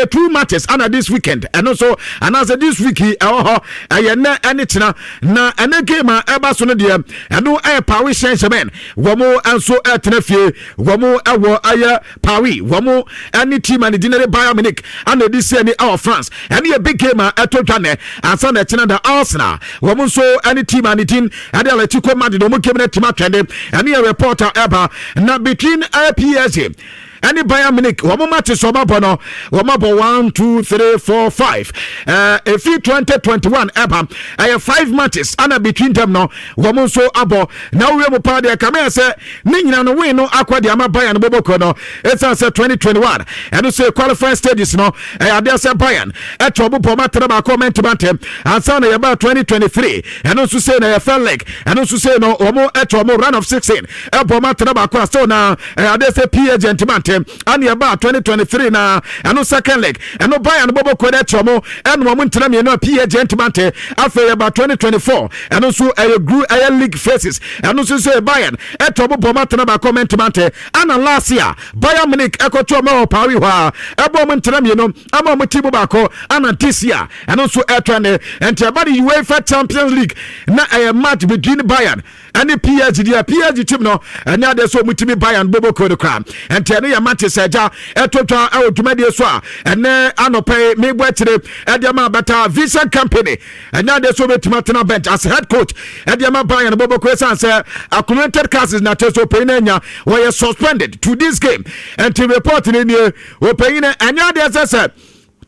Ɛyɛ two matches ana this weekend, ɛno nso anaasɛ this week yi ɛwɔ hɔ, ɛyɛ nnɛ ɛne kyena. Na ɛne game a ɛba so no deɛ, ɛno ɛyɛ Paris Saint Germain, wɔn nso ɛtena fie, wɔn ɛwɔ ɛyɛ Paris, wɔn ɛne team a ne din de Bayern Munich ana ɛdi si ani ɛwɔ France. Ɛne yɛ big game a ɛtɔ dwa nɛ. Ansa na ɛkyena da, Arsenal wɔn nso ɛne team a ne din ɛde Atletico Madrid, wɔn game no team atwɛnde. Ɛne yɛ report a ɛba. Na between PSG ɛne Bayern Munich, wɔn matches wɔn abɔ no, wɔn abɔ 1, 2, 3, 4, 5, efi 2021 ɛba, ɛyɛ five matches ana between them no wɔn nso abɔ. Na wɔwura mu paa deɛ, kame sɛ ne nyina no win no akɔ deɛ ama Bayern bɔbɔ kɔ no, ɛsiane sɛ 2021 ɛno sɛ qualifying stages no, ɛyɛ adeɛ sɛ Bayern ɛtɔ ɔmo bɔ ɔmo atena baako, ɔmo ntoma ntɛm. Ansa na yɛba 2023, ɛno nso sɛ na yɛ first leg, ɛno nso sɛ no wɔn ɛtɔ ɔmo round of 16, ɛbɔ ɔmo atena baako a, still na ɛyɛ adeɛ sɛ PSG ntoma ntɛm. Ana yɛba 2023 na ɛno second leg, ɛno Bayern bɔbɔ kɔ no ɛkyɛ ɔmo ɛna ɔmo ntena mmienu a PSG ntoma ntɛ. Afei yɛba 2024, ɛno nso ɛyɛ group, ɛyɛ league phases, ɛno nso sɛ Bayern ɛtɔ ɔmo bɔ ɔmo atena baako, ɔmo ntoma ntɛ. Ana last year Bayern Munich ɛkɔto ɔmo wɔ Paris hɔ a, ɛbɔ ɔmo ntena mmienu ama ɔmo ti mu baako. Ana this year ɛno nso ɛtɔ ne nti ɛba de UEFA Champions League na ɛyɛ match between Bayern ɛne PSG deɛ, PSG team no ɛne adeɛ sɛ ɔmo tumi Bayern bɔbɔ no koraa. Nti ɛno yɛ matches agya ɛto twa ɛwɔ dwumadie so a ɛnɛ anɔpɛ yi mebɔ akyire ɛde ama bɛta. Vincent Kompany ɛne adeɛ sɛ ɔbɛtumi atena bench as head coach ɛde ama Bayern bɔbɔ kuro, ɛsiane sɛ accumulated cases na kyerɛ sɛ ɔpanyin no anya, wɔyɛ suspended to this game. Nti report no nie, ɔpanyin no ɛnyɛ adeɛ sɛ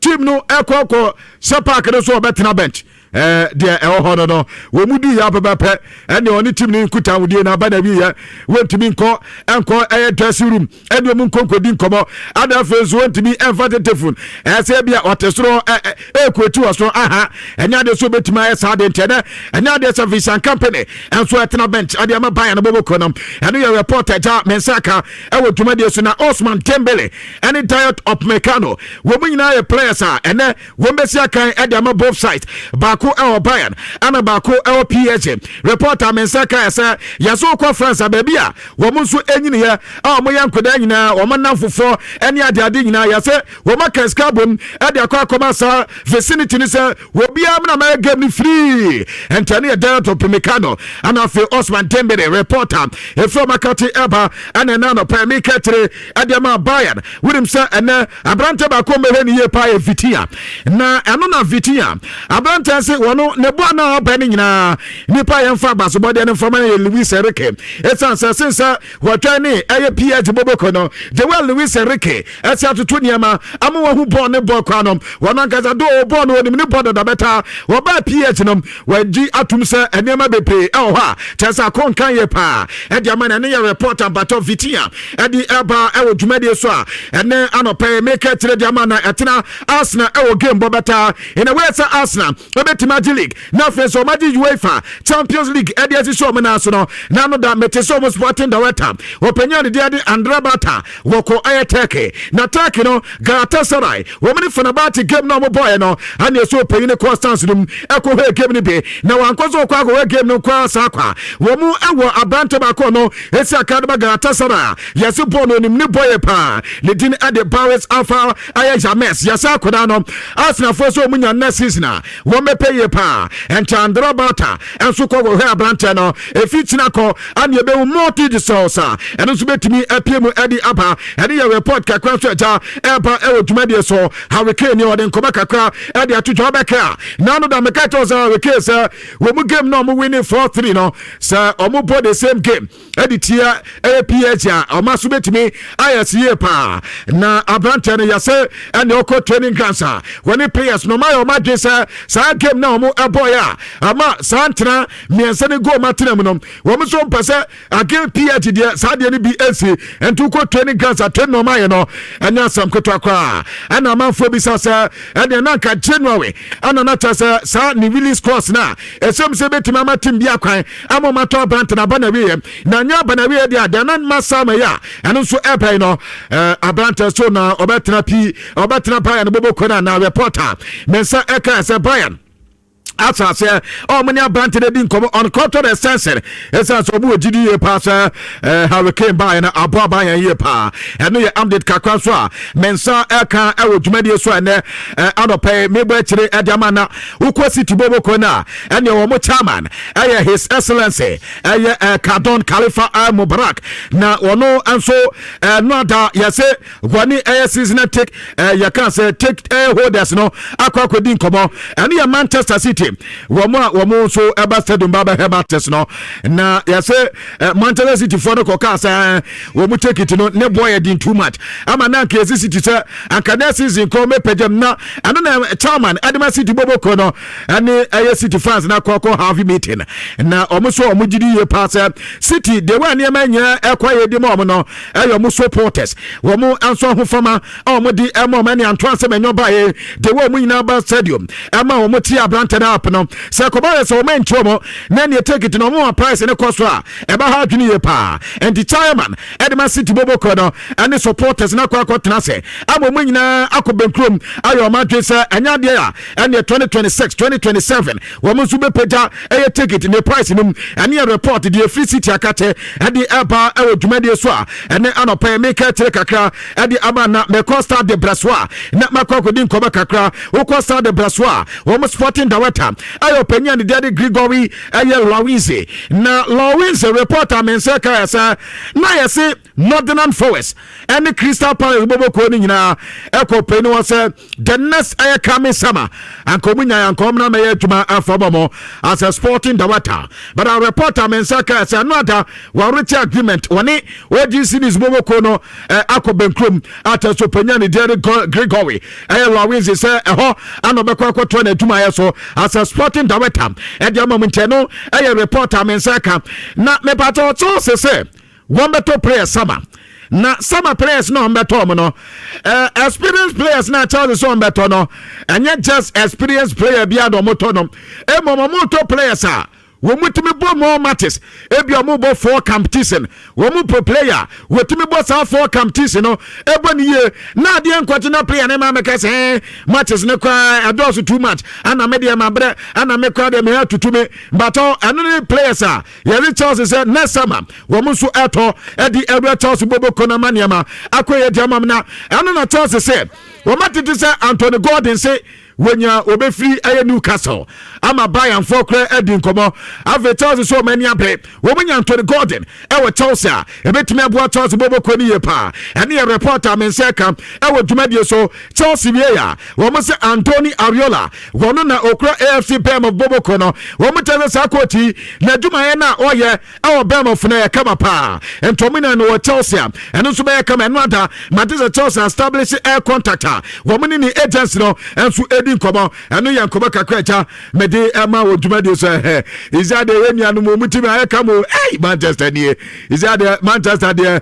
team no ɛkɔkɔ sɛ park no so ɔbɛtena bench. Deɛ ɛwɔ hɔ no, wɔn mu du yɛ apɛpɛpɛ, ɛne ɔne team no nkuta ahodie na aba na bi yɛ wɔntumi nkɔ ɛnkɔ ɛyɛ dressing room ɛne wɔn nkɔ nkɔdi nkɔmɔ ada. Afei nso wɔntumi ɛnfa tetefon ɛsɛ bi a ɔte soro ɛ ɛ ɛɛkɔ wɔ soro aha, ɛnyɛ adeɛ so obetumi ayɛ saa de. Nkyɛn dɛ ɛnyɛ adeɛ sɛ Vincent Kompany ɛnso ɛtena bench ɛde ama Bayern no bɔbɔ kɔ no. Ɛno yɛ report ɛgya mɛnsa ka ɛwɔ dwumadie so. Na Osman Dembele ɛne Dayot Upamecano, wɔn mu nyinaa yɛ players a ɛnɛ wɔn bɛsi akan ɛde ama both sides, baako ɛwɔ Bayern ɛna baako ɛwɔ PSG. Report a mɛnsa ka yɛ sɛ yɛsɛ wokɔ France a, baabi a wɔn nso ɛnyiniyɛ a wɔn yɛ nkwadaa nyinaa, wɔn nam fofoɔ ɛne adeade nyinaa, yɛsɛ wɔn aka sika bom ɛde akɔ akɔma saa vicinity ni sɛ obiara mu na mɛyɛ game no free. Ntɛne yɛ Dayot Upamecano ɛna afei Osman Dembele. Reporter efiri ɔmo akate ɛba ɛna ɛna anɔpɛ mi kɛtire ɛde ama Bayern. Wonim sɛ ɛnɛ aberante baako mbɛhwɛ ne yie paa yɛ Vitinha, na ɛno na Vitinha aberante sɛ wɔno ne boa na ɔbɛ no nyinaa nipa yɛmfa abasobɔdeɛ no mfama no yɛ Luis Enrique, ɛsiane sɛ sen sɛ wɔtwɛn ne ɛyɛ PSG boboko no, the way Luis Enrique ɛsɛ atoto nneɛma ama wɔhu bɔɔl ne bɔɔl kwa no, wɔn ankasa do bɔɔl no wɔnim ne bɔɔl dada bɛta wɔbaa PSG no, wɔagye atum sɛ nneɛma bebree ɛwɔ hɔ a kyerɛ sɛ akɔnkan yɛ paa ɛde ama no. Ɛne yɛ report ampatɔ Vitinha ɛde ɛba ɛwɔ dwumadie so a ɛne anɔpɛ meka kyerɛ de ama. Na ɛtena Arsenal ɛwɔ game bɔ bɛta in a way sɛ Arsenal ɛbɛtumi agye league na afei nso ɔmagye UEFA Champions League ɛde asisi ɔmo nan so no. Na no da mete sɛ ɔmo sporting director wɔpanyin a ne deɛ de Andrea Berta wɔkɔ ɛyɛ Turkey, na Turkey no Galatasaray wɔn ne Fenerbahce game na ɔmo bɔɔɛ no, ɛna ɛsɛ ɔpanyin ne kɔ stands no mu ɛkɔ hɔ game no bi. Na wankɔ so ɔkɔ akɔhɔ game no kɔ saa kwa, wɔn ɛwɔ aberante baako no esi akadama Galatasaray, yɛsɛ bɔɔl no onim ne bɔɔyɛ paa, ne din ɛde Barış Alper ayɛ Yilmaz. Yɛsɛ akɔda no Arsenalfoɔ sɛ ɔmo nya next season a wɔn bɛpɛ yie paa. Ɛnkyɛn Andrea Berta ɛnso kɔ kɔhwɛ aberante no efi kyina kɔ ana ebewu multi details a ɛno nso bɛtumi apie mu ɛde aba. Ɛne yɛ report kakra nso ɛgya ɛba ɛwɔ dwumadie so. Harry Kane ɔde nkɔmɔ kakra ɛde ato dwa ɔbɛka a nanu da meka kyerɛw sɛ Harry Kane sɛ wɔn mu game na ɔmo winning 4-3 no, sɛ ɔmo bɔ the same game ɛde tia ɛyɛ PSG a, ɔmo aso bɛtumi ayɛ si yie paa. Na aberanteɛ no yɛsɛ ɛne ɔkɔ training grounds a wɔne players no, ɔmo ayɛ ɔmo adwene sɛ saa game na ɔmo ɛbɔɔyɛ a ama saa ntena mmiɛnsa ne goal ma tena mu no, wɔn nso mpɛ sɛ again PSG deɛ saa deɛ no bi esi. Nti wokɔ training grounds a, training na ɔmo ayɛ no ɛnyɛ asɛm ketewa koraa. Ɛna amanfoɔ bisa sɛ ɛdeɛ nanka January ɛna na kyerɛ sɛ saa ne release clause na ɛsɛm sɛ bɛtumi ama team bi akwan ama ɔmo atɔ aberante na aba na wieɛ na nyɛ aba na wieɛ deɛ adeɛ na ma saa ma yi a ɛno nso ɛbɛn no aberante so na ɔbɛtena pii ɔbɛtena Bayern bɔbɔ kɔ no. Na reporter me nsa ɛka sɛ Bayern Ahyɛ aseɛ ɔmo ne aberante no di nkɔmmɔ on contract extension, ɛsiane sɛ ɔmo wɔ gyidi yie paa sɛ Harry Kane baeɛ no aboa Bayern yie paa. Ɛno yɛ update kakra nso a me nsa ɛka ɛwɔ dwumadie so a ɛnɛ anɔpɛ mebɔ akyire ɛde ama. Na wokɔ City boboko no a, ɛneɛ wɔn chairman ɛyɛ His Excellency ɛyɛ Khaldoon Khalifa Al Mubarak, na ɔno nso ɛno ada yɛsɛ wɔne ɛyɛ season ticket yɛka sɛ ticket holders no akɔ akɔdi nkɔmmɔ. Ɛno yɛ Manchester City wɔn a wɔn nso ɛba stadium ba bɛhɛ matches no, na yɛsɛ Manchester City foɔ no kɔka sɛ wɔn ticket no ne boɔ yɛ den too much, ama na nka yɛsi City sɛ anka next season kɔ mɛpɛgyam. Na ɛno na chairman ɛde City boboko no ɛne ɛyɛ City fans na kɔkɔ have meeting, na wɔn nso wɔn gyi yie paa sɛ City de wɔn nneɛma nyinaa ɛkɔ yɛ di ma wɔn no ɛyɛ wɔn supporters wɔn nso ahofama a wɔn de ɛma wɔn ɛne Antoine Semenyo baeɛ de wɔn nyinaa ba stadium ɛma wɔn ti aberante no app no sɛ kɔba yɛ sɛ wɔn nkyɛn wɔn na neɛ ticket no wɔn price ne kɔ so a, ɛbɛ ha adwene yie paa. Nti chairman ɛde ma City boboko no ɛne supporters no akɔ akɔtena sɛ ama wɔn nyinaa akɔ bɛnkurom ayɛ wɔn adwene sɛ ɛnyɛ adeɛ a ɛneɛ 2026 2027 wɔn nso bɛpagya ɛyɛ ticket ne price no mu. Ɛne yɛ report deɛ ɛfiri City akakyɛ ɛde ɛba ɛwɔ dwumadie so a ɛne anɔpɛ meka kyerɛ kakra ɛde ama. Na mɛkɔ Stade de Brest a, na makɔ akɔdi nkɔmɔ kakra. Wokɔ Stade de Brest a, wɔn sporting director ɛyɛ ɔpanyin a ne deɛ de Gregory ɛyɛ Lawrence. Na Lawrence report a me nsa ka yɛ sɛ na yɛse Nottingham Forest ɛne Crystal Palace bɔbɔkuo no nyinaa ɛkɔ panyin wɔ sɛ the next ɛyɛ coming summer anka ɔmu nya anka ɔmo na mɛyɛ adwuma afa bɔ mo as a sporting director. But our reporter me nsa ka sɛ ɛno ada wɔrekyɛ agreement wɔne OGC Nice bɔbɔkuo no akɔ bɛnkurom ata so panyin ne deɛ Gregory ɛyɛ Lawrence sɛ ɛhɔ ana ɔbɛkɔ akɔtoa n'adwumayɛ so as a sporting director ɛde ama mu. Nkyɛn no ɛyɛ reporter me nsa ka. Na mepatɛ ɔkyɛw sɛ wɔn bɛtɔ players summer, na summer players na wɔn bɛtɔ wɔn no experience players na Chelsea sɛ wɔn bɛtɔ no, ɛnyɛ just experience player bi a na wɔn tɔ no. Emom wɔn tɔ players a wɔn mu tumi bɔ more matches. Ebi wɔn bɔ four competition, wɔn mu pro player wɔtumi bɔ saa four competition no ɛbɔ ne yie. Na adeɛ nkɔkye na player ne maa mɛka sɛ matches ne koraa ɛdɔɔso too much, ana me deɛ ma brɛ, ana me koraa deɛ me ha tutu me batɔ. Ɛno ne players a yɛde Chelsea sɛ next summer wɔn nso ɛtɔ ɛde ɛwura Chelsea bobo konama nneɛma akɔ yɛ di ama na ɛno na Chelsea sɛ wɔn atete sɛ Anthony Gordon sɛ wonya wɔbɛfiri ɛyɛ Newcastle ama Bayernfoɔ kora adi nkɔmmɔ. Afei Chelsea sɛ ɔma ani abere wɔn nya Anthony Gordon ɛwɔ Chelsea a, ɛbɛtumi aboa Chelsea bɔbɔkɔ no yie paa. Ɛne yɛ report a me nsa ka ɛwɔ dwumadie so. Chelsea wie a, wɔn sɛ Andoni Iraola, wɔn na okura AFC Bournemouth bɔbɔkɔ no. Wɔn kyerɛ sɛ saa coach yi n'adwumayɛ no a ɔyɛ ɛwɔ Bournemouth no yɛ kama paa, ntɔmi na no wɔ Chelsea a, ɛno nso bɛyɛ kama. Ɛno ada mate sɛ Chelsea establish air contact a wɔn ne ne agency no nso edi nkɔmɔ. Ɛno yɛ nkɔmɔ kakra akya mɛde ɛma wɔ dwumadie so. Ɛhɛ isa deɛ yɛ nuanom wɔn ti mi ayɛ kama o. Ɛy, Manchester nie. Isa deɛ Manchester deɛ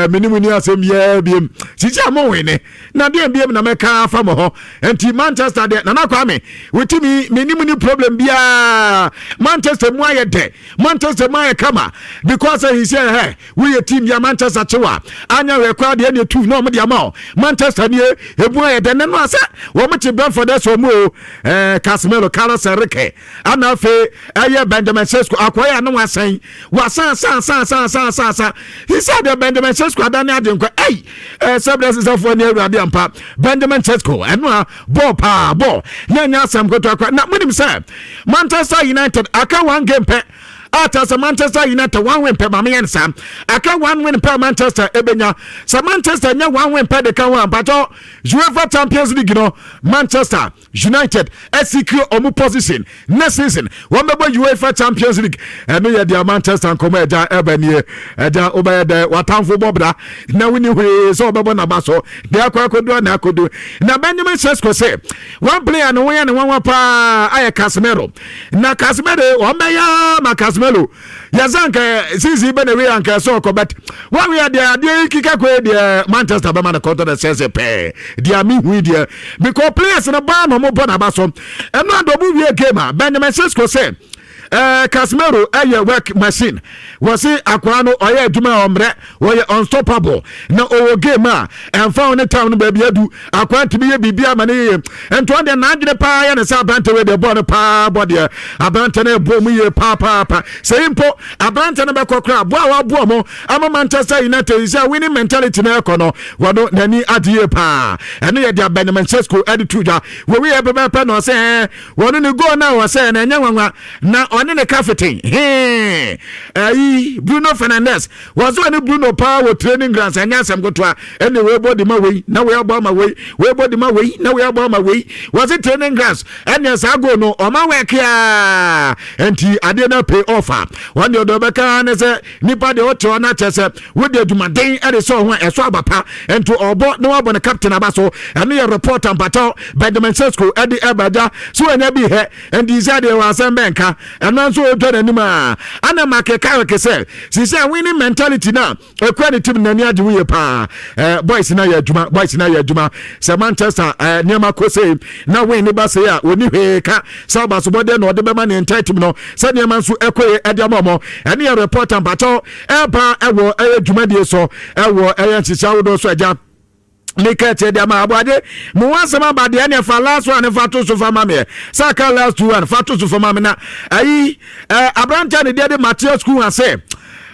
minimu ni asɛm biara biem sisi a mo wene na deɛ biem na mɛka afa mo hɔ. Nti Manchester deɛ, Nana Kwame wotumi minimu ni problem biara. Manchester mu ayɛ dɛ, Manchester mu ayɛ kama because he say ɛ woyɛ team bia Manchester kyewa anya wɛ koraa deɛ ne tu na ɔmo de ama o. Manchester nie emu ayɛ dɛ nanu asɛ wɔn kye Brentford ɛsɛ ɔmo o Casemiro, Carlos Enrique, ana afei ɛyɛ Benjamin Sesko akɔyɛ ano asɛn wasan san san san san san san. He said deɛ Benjamin Sesko adane agye nkwa. Ɛy sɛbrɛ sisafoɔ ne Awurade ampa. Benjamin Sesko ɛno a bɔɔl paa bɔɔl na ɛnyɛ asɛm kotoa kora. Na monim sɛ Manchester United aka one game pɛ ata sɛ Manchester United one win pɛ, maame yɛn saa aka one win pɛ. Manchester ebenya sɛ Manchester nya one win pɛ de ka ho a, mpatɔ UEFA Champions League no, Manchester United ɛsecure ɔmo position next season wɔn bɛbɔ UEFA Champions League. Ɛno yɛ deɛ Manchester nkɔmɔ ɛgya ɛbɛ nie. Ɛgya wobɛyɛ dɛ watamfo bɔ bra na woni hwee sɛ ɔbɛbɔ n'aba so deɛ akɔ akɔdu ana akɔdu. Na Benjamin Sesko sɛ one player no woyɛ ne nwanwa paa ayɛ Casemiro. Na Casemiro wɔn bɛyɛ ma Casemiro yɛsɛ nka season bɛ na wei anka ɛsɛ ɔkɔ, but wɔn yɛ deɛ adeɛ yi kika kɔ yi deɛ Manchester bɛma no kɔtɔ dɛ sɛsɛ pɛɛ deɛ mi hu yi deɛ because players no baa na ɔmo bɔ n'aba so. Ɛno ado ɔmo wie game a, Benjamin Sesko sɛ Casemiro ɛyɛ work machine. Wɔsi akwaa no ɔyɛ adwuma a ɔmmerɛ, wɔyɛ unstoppable na ɔwɔ game a ɛmfa wo ne time no baabi adu, akwaa ntumi yɛ biribi ama ne yie. Ntoa deɛ n'adwene paa yɛ ne sɛ aberante wei deɛ bɔɔl no paa bɔ deɛ, aberante no ɛbɔ mu yie paapaapa. Sɛ yi mpo aberante no bɛkɔ koraa, boa a waboa mo ama Manchester United sɛ winning mentality no ɛkɔ no, wɔno n'ani agye yie paa. Ɛno yɛ deɛ Benjamin Sesko ɛde to dwa. Wɔwi yɛ pɛpɛpɛ na ɔsɛ wɔno ne goal no a wɔsɛ na ɛnyɛ nwanwa na ɔne ne captain hee ayi Bruno Fernandes. Wɔsɛ ɔne Bruno paa wɔ training grounds, ɛnyɛ asɛm ketewa. Ɛne wei bɔ de ma wei na wei abɔ ama wei, wei bɔ de ma wei na wei abɔ ama wei. Wɔsɛ training grounds ɛne saa goal no ɔma wɛkea nti adeɛ no pay off a wɔn deɛ ɔdɔ bɛka ne sɛ nipa deɛ ɔte hɔ no akyɛ sɛ wode adwumaden ɛde sɛ ɔho a ɛso aba pa nti ɔbɔ na wabɔ ne captain aba so. Ɛno yɛ report ampatɔ Benjamin Sesko ɛde ɛba gya so wɔnya bi hɛ. Nti sɛ deɛ wɔ asɛm bɛnka ɛno nso ɔtwa n'anim a ana Michael Carrick sɛ sisi a winning mentality na ekura ne team n'ani agye wo yie paa. Boys na yɛ adwuma, boys na yɛ adwuma sɛ Manchester nneɛma kɔ sei na win ne ba sei a, wɔni hwee ka sɛ abasobɔdeɛ na ɔde bɛma ne entire team no sɛ nneɛma nso ɛkɔ yie ɛde ama ɔmɔ. Ɛne yɛ report ampatɔ ɛba ɛwɔ ɛyɛ dwumadie so, ɛwɔ ɛyɛ nhyehyɛ ahodoɔ so. Agya meka kyerɛ deɛ ma aboade mo ho asɛm aba deɛ ne fa last one fa to so fa ma meɛ sɛ aka last two one fa to so fa ma me na ayi aberanteɛ ne deɛ de Matheus Cunha sɛ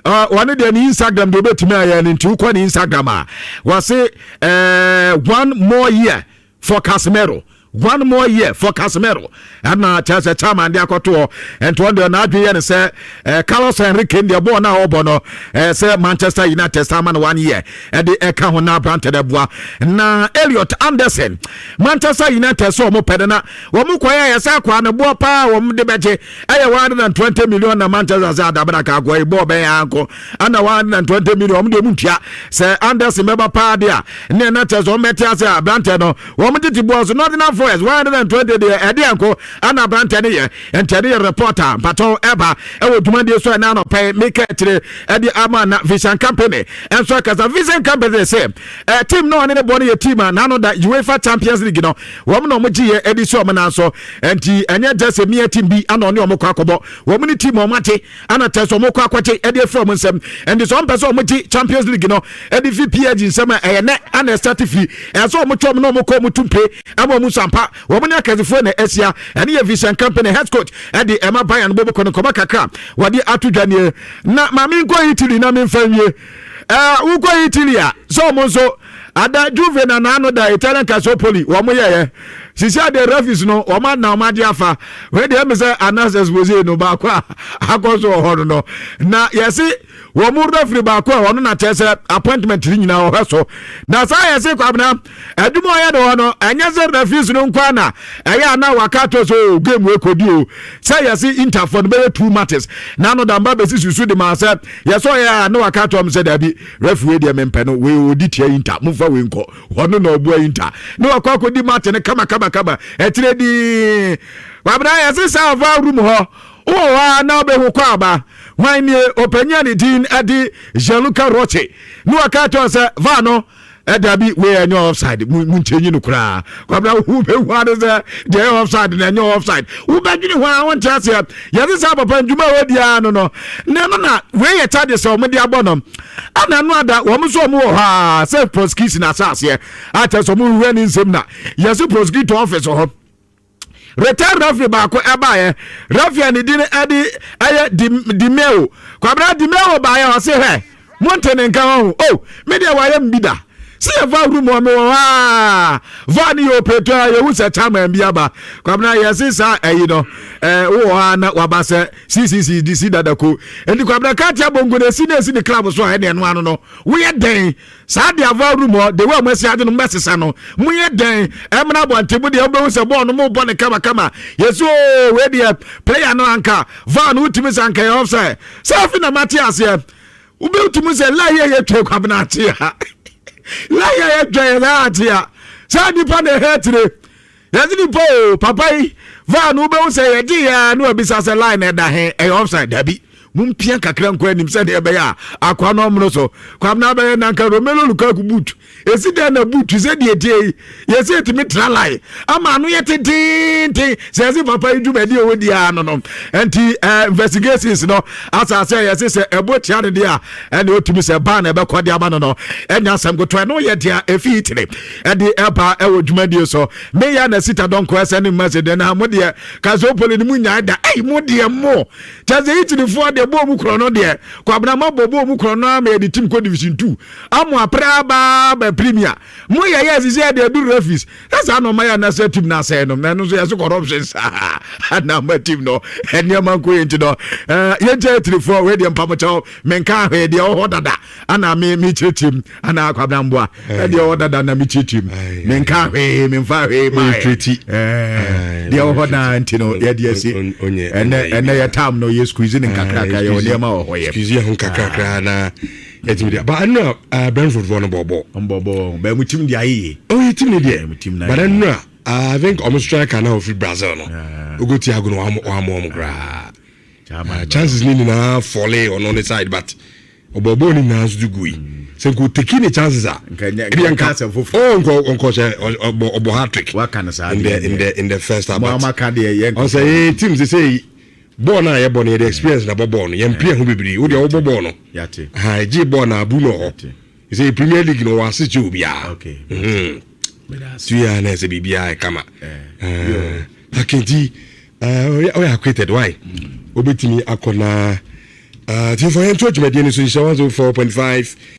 wɔne deɛ ne Instagram deɛ wobɛtumi ayɛ no. Nti wokɔ ne Instagram a, wɔse "One more year for Casemiro, one more year for Casemiro." Ɛna kyerɛ sɛ chairman de akɔto hɔ. Nti wɔn deɛ n'adwene yɛ no sɛ Carlos Enrique deɛ bɔɔl no a ɔbɔ no sɛ Manchester United sama no one year ɛde ɛka ho na aberante no boa. Na Elliot Anderson, Manchester United sɛ ɔmo pɛ no na wɔn kɔyɛ yɛ sɛ akɔa no boɔ paa wɔn de bɛgye ɛyɛ 120 million. Na Manchester sɛ adabena ka akɔa yi bɔɔl bɛyɛ anko ana 120 million, wɔn de ɔmo ntua. Sɛ Anderson bɛba paa de a, ne ɛna kyerɛ sɛ wɔn bɛte ase a aberante no wɔn tete boɔ so Nottingham Forest 120 deɛ ɛde anko ana aberante no yɛ. Nti ɛde yɛ reporter mpatɔ ɛba ɛwɔ dwumadie so. Ɛna anɔpɛ meka akyire ɛde ama na Vincent Kompany ɛnso akasa. Vincent Kompany sɛ team no ɔne ne bɔ no yɛ team a n'ano da UEFA Champions League no wɔn na wɔn gye yɛ ɛde si wɔn nan so. Nti ɛnyɛ gye sɛ mia team bi ana ɔne wɔn kɔ akɔbɔ. Wɔn ne team wɔn agye ana kyerɛ sɛ wɔn kɔ akɔgye ɛde efiri wɔn nsam. Nti sɛ wɔn pɛ sɛ wɔn gye Champions League no ɛde fi PSG nsam a, ɛyɛ nɛ ana ɛstart fi ɛsɛ wɔn twɛ wɔn na wɔn kɔ wɔn tumpe ɛma wɔn nsampa wɔn ne akɛsefoɔ na ahyia. Ɛne yɛ Vincent Kompany, head coach ɛde ɛma Bayern bɔbɔ kɔ ne nkɔmɔ kakra wɔde ato dwa nie. Na maame nkɔ Italy na memfa nwie. Wokɔ Italy a, sɛ ɔmo nso ada Juve na naano da Italian Calciopoli wɔn yɛyɛ sisi ade referees no wɔn ana wɔn ade afa wei deɛ ɛmi sɛ anas expose no baako a akɔ so wɔ hɔ no na yɛsi wɔn mu referee baako a ɔno na kyerɛ sɛ appointment ni nyinaa ɔhwɛ so. Na saa yɛsi Kwabena adwuma ɔyɛ de hɔ no, ɛnyɛ sɛ referees no nkwa na ɛyɛ ana waka to so game wei kɔdi o. Sɛ yɛsi Interfoɔ no bɛyɛ two matches na ano damba bɛsi susu de ma sɛ yɛsɛ ɔyɛ a na waka to ɔm sɛ dabi, referee wei deɛ mempɛ no, wei ɔdi tia Inter, momfa wei nkɔ, ɔno na ɔboa Inter ne wakɔ akɔdi match no kama kama kama. Ɛkyerɛ dii Kwabena yɛse sɛ ɔfa room hɔ wowɔ hɔ a na wobɛhu kɔ aba hwan nie, ɔpanyin a ne din ɛde Gianluca Rocchi ne waka kyerɛ sɛ VAR no ɛdabi, wei ɛnyɛ offside, mu nkyɛnyi no koraa. Kwabena wobɛhu ade sɛ deɛ ɛyɛ offside na ɛnyɛ offside, wobɛdwene ho a wonte aseɛ. Yɛse saa papa ndwuma a wɔdiaa no na ɛno na wei yɛ charges sɛ ɔmode abɔ no ana no ada wɔn nso ɔmo wɔ hɔ a sɛ prosecution ahyɛ aseɛ akyɛ sɛ ɔmo hwehwɛ ne nsɛm. Na yɛse prosecutor office hɔ retired referee baako ɛbaayɛ, referee a ne din ɛde ɛyɛ Dimeo. Kwabena Dimeo baayɛ, ɔse hɛ monte ne nka ho o, me deɛ wayɛ m bi da sɛ yɛfa room hɔ mewɔ hɔ a VAR ne yɛ opeto a yɛhu sɛ chairman bi aba. Kwabena yɛse saa ɛyi no wowɔ hɔ a na waba sɛ ccc de si dadako. Nti Kwabena katia bongo na esi na esi ne club so a ɛne ɛno ano no woyɛ dɛn saa de ava room hɔ de wo a mo asi ade no mbɛsesa no moyɛ dɛn ɛmena abɔnten mu deɛ wobɛhu sɛ bɔɔl no mobɔ ne kamakama. Yɛsi o wei deɛ player no anka VAR no wotumi sɛ anka yɛ offside sɛ afi na mate aseɛ. Wobɛtumi sɛ line yɛ yɛtwa Kwabena ate a line yɛ yɛtwa yɛ na ate a saa nipa na ɛhɛ tire yɛde nipa o papa yi VAR no wobɛhu sɛ yɛgye yɛ a na wabisa sɛ line na ɛda he, ɛyɛ offside dabi. Mompia kakra nkɔ anim sɛdeɛ ɛbɛyɛ a akoa no ɔmono so. Kwamena bɛyɛ nanka Romelu Lukaku boot ɛsi dɛn na boot sɛ deɛ tie yi yɛsɛ ɛtumi tra line ama ano yɛ tententen sɛ yɛse papa yi dwumadi a ɔwɔ diaa no nti investigations no asase a yɛse sɛ ɛbɔ tia no deɛ a ɛne ɔtumi sɛ baa na ɛbɛkɔ de ama no ɛnya asɛm kotoa. Ɛno yɛ deɛ ɛfi tene ɛde ɛba ɛwɔ dwumadie so. Meyɛ na sita dɔnkɔ ɛsɛ ne mma sɛ deɛ na mo deɛ Calciopoli no mu nyae da. Ei, mo deɛ mo kyɛ sɛ Italyfoɔ deɛ bɔɔ mu korɔ no deɛ, Kwabena mabɔ bɔɔ mu korɔ no ama yɛde team kɔ Division 2 amo apere aba ba Premier. Mo yɛ yɛ sisi yɛ deɛ du referees sɛ saa na ɔma yɛ anasɛ team no asɛe no, na ɛno nso yɛso corruption saa na ama team no nneɛma nko yɛ. Nti no yɛnkyɛ Italyfoɔ wei deɛ, mpamokyɛw, menka ahwee deɛ ɔwɔ hɔ dada ana me mekyerɛkyerɛ mu ana Kwabena mboa ɛdeɛ ɔwɔ dada na mekyerɛkyerɛ mu, menka hwee, memfa hwee ma deɛ ɔwɔ hɔ naa. Nti no yɛde asi ɛnɛ yɛ tam no yɛ squeeze ne nkakrakra, yɛwɔ nneɛma wɔ hɔ yɛ squeeze yɛ ho nkakrakra na yɛtumi de ba. Ɛno a Brentford foɔ no bɔɔbɔ mbɔbɔ bɛn mu team de ayɛ. Oh, yɛ team ne deɛ, but ɛno a I think ɔmo striker na ɔfiri Brazil no, Hugo Thiago no, wamɔ ɔmo koraa. Chances ne nyinaa fɔle ɔno ne side, but ɔbɔbɔ ne nyinaa nso de gu yi sɛ nko take ne chances a ebi nka oh, nkɔ sɛ ɔbɔ hat trick in the first half. But ɔsɛ yɛ team sɛ bɔɔl no a yɛbɔ no, yɛde experience na bɔ bɔɔl no, yɛn pia ho bebree. O deɛ ɔbɔ bɔɔl no ha, gye bɔɔl na abu no hɔ sɛ Premier League no wɔ ase kyɛ obiara tuya na ɛsɛ biribiara ɛkama akenti ɔyɛ acquitted. Why obetumi akɔ na tiefo yɛn to dwumadie no so nhyɛ 104.5.